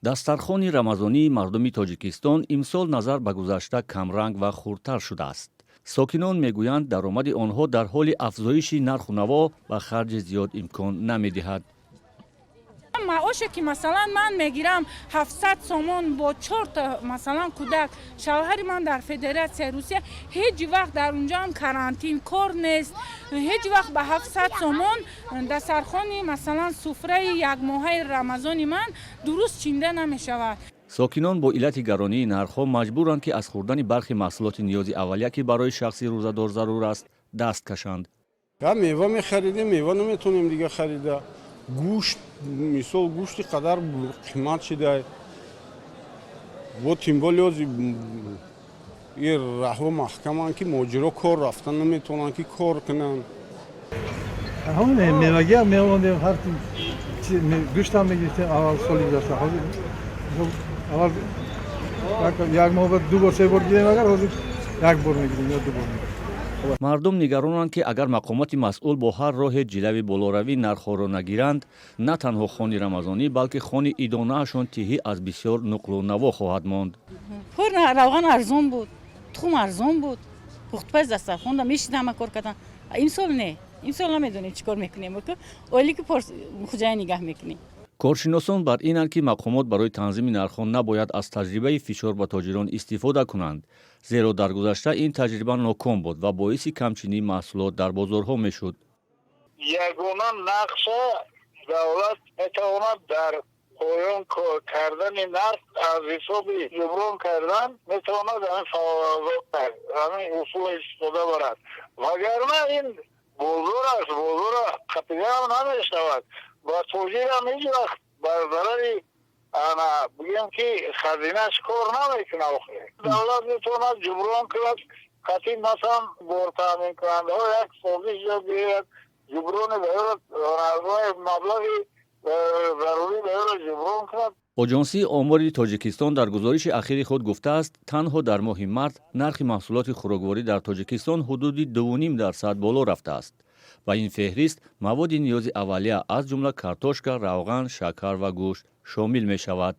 Дастархони рамазонии мардуми Тоҷикистон имсол назар ба гузашта камранг ва хурдтар шудааст. Сокинон мегӯянд, даромади онҳо дар ҳоли афзоиши нарху наво ба харҷи зиёд имкон намедиҳад. Маоше ки, масалан, ман мегирам 700 сомон бо чорта, масалан, кӯдак. Шавҳари ман дар Федератсияи Русия, ҳеҷ вақт дар унҷоам карантин, кор нест. Ҳеҷ вақт ба 700 сомон дастархони, масалан, суфраи якмоҳаи рамазони ман дуруст чинда намешавад. Сокинон бо иллати гаронии нархҳо маҷбуранд, ки аз хӯрдани бархи маҳсулоти ниёзи аввалия, ки барои шахси рӯзадор зарур аст, даст кашанд. Мева мехаридем, мева наметонем дига харида. Гӯшт, мисол, гӯшти қадар қимат шида. Во тем более ози и раҳво маҳкаманд, ки муҳоҷиро кор рафтан наметавонанд, ки кор кунанд. Мевагиам меомадем, ҳар гӯштам мегирифтем аввал, соли гузашта. Ҳозир аввал як моҳ ду бор, се бор гирем, агар ҳозир як бор мегирем ё ду бор мегирем. Мардум нигаронанд, ки агар мақомоти масъул бо ҳар роҳе ҷилави болоравии нархҳоро нагиранд, на танҳо хони рамазонӣ, балки хони идонаашон тиҳӣ аз бисёр нуқлу наво хоҳад монд. Пур равған арзон буд, тухм арзон буд, пухтупаз дастархонда мешида, ҳама кор кардан. Имсол не, имсол намедонем, чӣ кор мекунем. Оиле ки хуҷая нигаҳ мекунем. Коршиносон бар инанд, ки мақомот барои танзими нархҳо набояд аз таҷрибаи фишор ба тоҷирон истифода кунанд, зеро дар гузашта ин таҷриба ноком буд ва боиси камчинии маҳсулот дар бозорҳо мешуд. Ягона нақша давлат метавонад дар поён кардани нарх аз ҳисоби ҷуброн кардан метавонад, ҳамин усул истифода барад, вагарна ин бозор аст, бозора қапидаам намешавад ва тоҷирам ҳеҷ вақт бар зарари, ана, бигем, ки хазинаш кор намекунад. Охир давлат метавонад ҷуброн кунад қатъи, масалан, бортаъминкунандаҳо як созиш ё гирад, ҷуброни ба маблағи зарурӣ ба ёро ҷуброн кунад. Оҷонсии омори Тоҷикистон дар гузориши ахири худ гуфтааст, танҳо дар моҳи март нархи маҳсулоти хӯрокворӣ дар Тоҷикистон ҳудуди 2,5% боло рафтааст. Ба ин феҳрист маводи ниёзи аввалия, аз ҷумла картошка, равған, шакар ва гӯшт шомил мешавад.